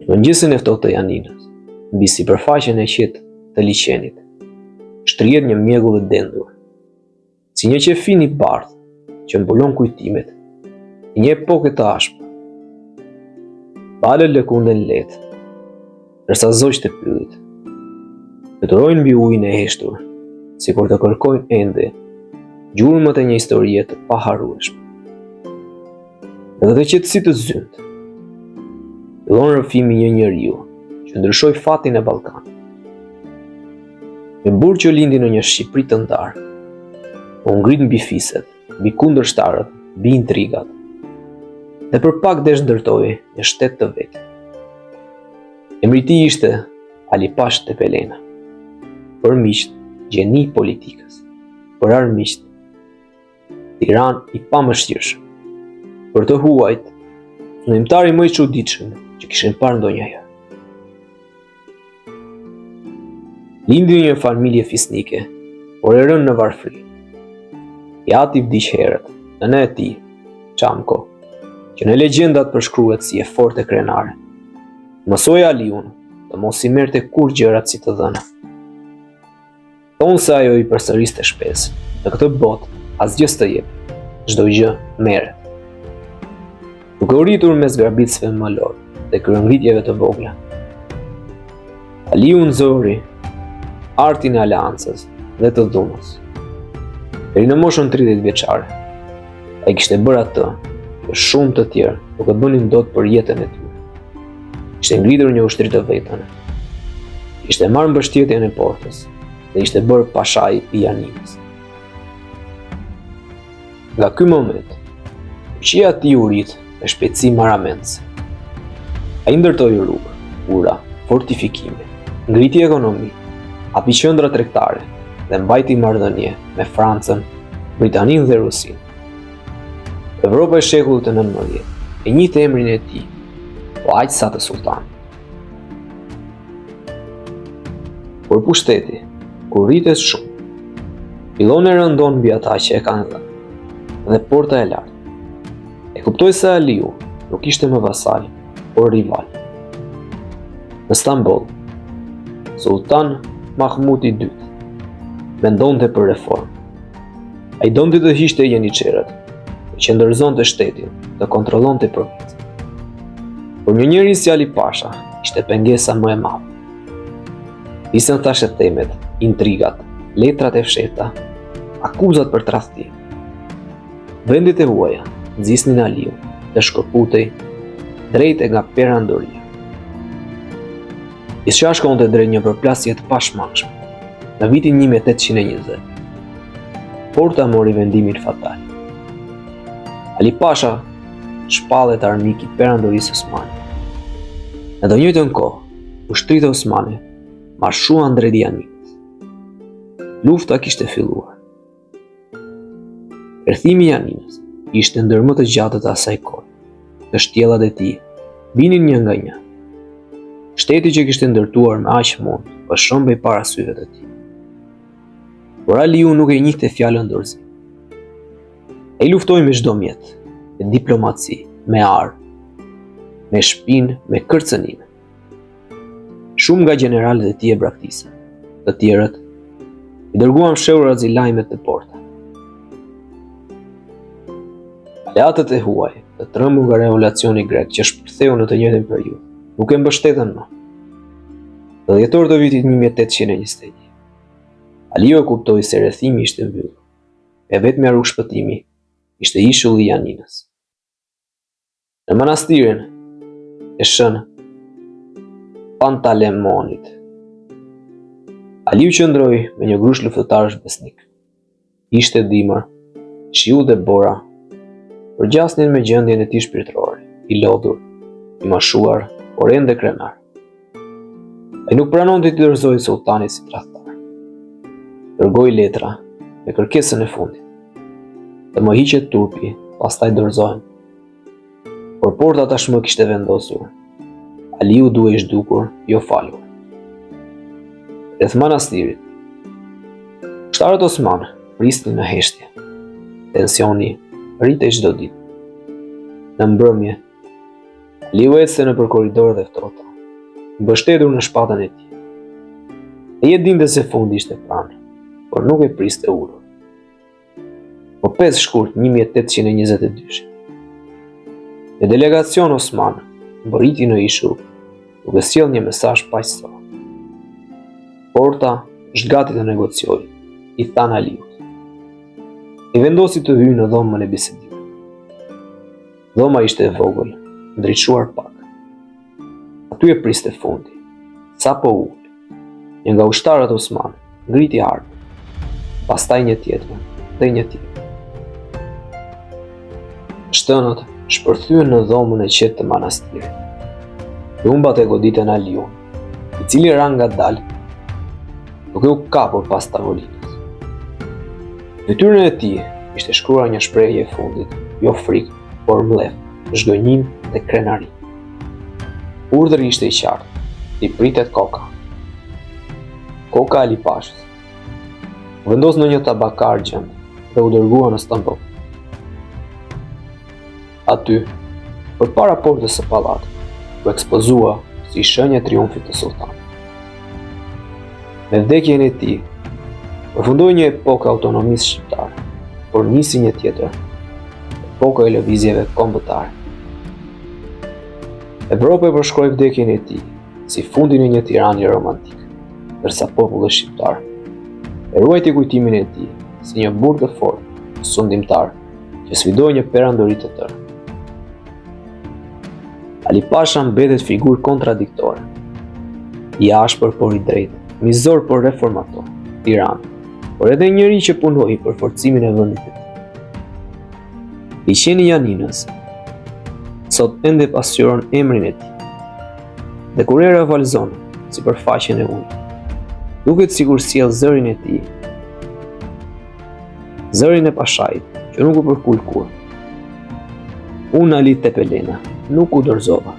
Në mëngjesin e ftohtë të Janinës, mbi sipërfaqen e qetë të liqenit, shtrihet një mjegull e dendur, si një qefin i bardhë që mbulon kujtimet e një epoke të ashpër. Valët lëkunden lehtë, ndërsa zogjtë e pyllit fluturojnë mbi ujin e heshtur, sikur të kërkojnë ende gjurmët e një historie të paharrueshme. Në këtë qetësi të zymtë, fillon rrëfimi i një njeriu që ndryshoi fatin e Ballkanit. Një burrë që lindi në një Shqipëri të ndarë, u ngrit mbi fiset, mbi kundërshtarët, mbi intrigat, dhe për pak desh ndërtoi një shtet të vetin. Emri i tij ishte Ali Pashë Tepelena. Për miqtë, gjeni i politikës, për armiqtë, Tiran i pamëshirshëm. Për të huajt, sundimtari më i çuditshëm që kishin parë ndonjëherë. Lindi në një familje fisnike, por e rënë në varfëri. I ati vdiq herët, nëna e tij, Çamko, që në legjendat përshkruhet si e fortë e krenare. Mësoi Aliun të mos i merrte kurrë gjërat si të dhëna. Thonë se ajo i përsëriste shpesh, në këtë botë asgjë s'të jepet, çdo gjë merret. Duke u rritur mes grabitësve malorë dhe kryengritjeve të vogla. Aliu nxori artin e aleancës dhe të dhunës. Deri në moshën 30 vjeçare, ai kishte bërë atë që shumë të tjerë nuk e bënin dot për jetën e tyre. Kishte ngritur një ushtri të vetën. Kishte marrë mbështetjen e portës dhe ishte bërë pashai i Janinës. Nga ky moment, fuqia e tij u rrit me shpejtësi marramendëse. Ai ndërtoi rrugë, ura, fortifikime, ngriti ekonomi, hapi qendra tregtare dhe mbajti marrëdhënie me Francën, Britaninë dhe Rusinë. Evropa e shekullit të 19 e njihte emrin e tij, po aq sa të sulltanit. Por pushteti, kur rritet shumë, fillon e rëndon mbi ata që e kanë dhënë, dhe porta e lartë. E kuptoi se Aliu nuk ishte më vasal, por rival. Në Stamboll, Sultan Mahmut i II mendonte për reformë. Ai donte të hiqte jeniçerët, të qendërzonte shtetin, të kontrollonte provincën. Por një njeri si Ali Pasha ishte pengesa më e madhe. Nisën thashethemet, intrigat, letrat e fshehta, akuzat për tradhti. Vendet e huaja nxisnin Aliun të shkëputej drejt e nga perandoria. Gjithçka shkonte drejt një përplasje të pashmangshme. Në vitin 1820, Porta mori vendimin fatal. Ali Pasha shpallet armik i perandorisë osmane. Në të njëjtën kohë, ushtritë osmane marshuan drejt Janinës. Lufta kishte filluar. Rrethimi i Janinës ishte ndër më të gjatët e asaj kohe. Kështjellat e tij binin një nga një. Shteti që kishte ndërtuar me aq mund, po shembej para syve të tij. Por Aliu nuk e njihte fjalën dorëzim. Ai luftoi me çdo mjet, me diplomaci, me armë, me shpinë, me kërcënime. Shumë nga gjeneralët e tij e braktisën. Të tjerët i dërguan fshehurazi lajmet te porta. Aleatët e huaj, të trembur nga revolucioni grek që shpërtheu në të njëjtën periudhë, nuk e mbështetën më. Në dhjetor të vitit 1821, Aliu e kuptoi se rrethimi ishte mbyllur. E vetmja rrugë shpëtimi ishte ishulli i Janinës. Në manastirin e Shën Pantalemonit. Aliu qëndroi me një grusht luftëtarësh besnikë. Ishte dimër, shiu dhe bora përgjasnin me gjendjen e tij shpirtërore, i lodhur, i moshuar, por ende krenar. Ai nuk pranonte t'i dorëzohej sulltanit si tradhtar. Dërgoi letra me kërkesën e fundit. Të më hiqet turpi, pastaj dorëzohem. Por porta tashmë kishte vendosur. Aliu duhej zhdukur, jo falur. Rreth manastirit, ushtarët osmanë prisnin në heshtje. Tensioni rritej çdo ditë. Në mbrëmje, Aliu ecte nëpër korridoret e ftohta. mbështetur në shpatën e tij. Ai e dinte se fundi ishte pranë, por nuk e priste ulur. Më 5 shkurt 1822, një delegacion osman mbërriti në ishull duke sjellë një mesazh paqësor. Porta është gati të negociojë, i thanë Aliut. Ai vendosi të hyjë në dhomën e bisedimeve. Dhoma ishte e vogël, ndriçuar pak. Aty e priste fundi. Sapo u ul, një nga ushtarët osmanë ngriti armën, pastaj një tjetër dhe një tjetër. Të shtënat shpërthyen në dhomën e qetë të manastirit. Plumbat e goditën Aliun, i cili ra ngadalë, duke u kapur pas tavolinës. Në fytyrën e tij ishte shkruar një shprehje e fundit, jo frikë, por mllef, zhgënjim dhe krenari. Urdhri ishte i qartë, t'i pritet koka. Koka e Ali Pashës u vendos në një tabak argjendi dhe u dërgua në Stamboll. Aty, përpara portës së pallatit, u ekspozua si shenjë e triumfit të sulltanit. Me vdekjen e tij, përfundoi një epokë e autonomisë shqiptare, por nisi një tjetër, epoka e lëvizjeve kombëtare. Evropa e përshkroi vdekjen e tij si fundin e një tirani romantik, ndërsa populli shqiptar e ruajti kujtimin e tij si një burrë të fortë, sundimtar, që sfidoi një perandori të tërë. Ali Pasha mbetet figurë kontradiktore. I ashpër por i drejtë, mizor por reformator, tiran, por edhe njeri që punoi për forcimin e vendit të tij. Liqeni i Janinës sot ende pasqyron emrin e tij. Dhe kur era valëzon sipërfaqen e ujit, duket sikur sjell zërin e tij. Zërin e pashait, që nuk u përkul kurrë. Unë Ali Tepelena, nuk u dorëzova.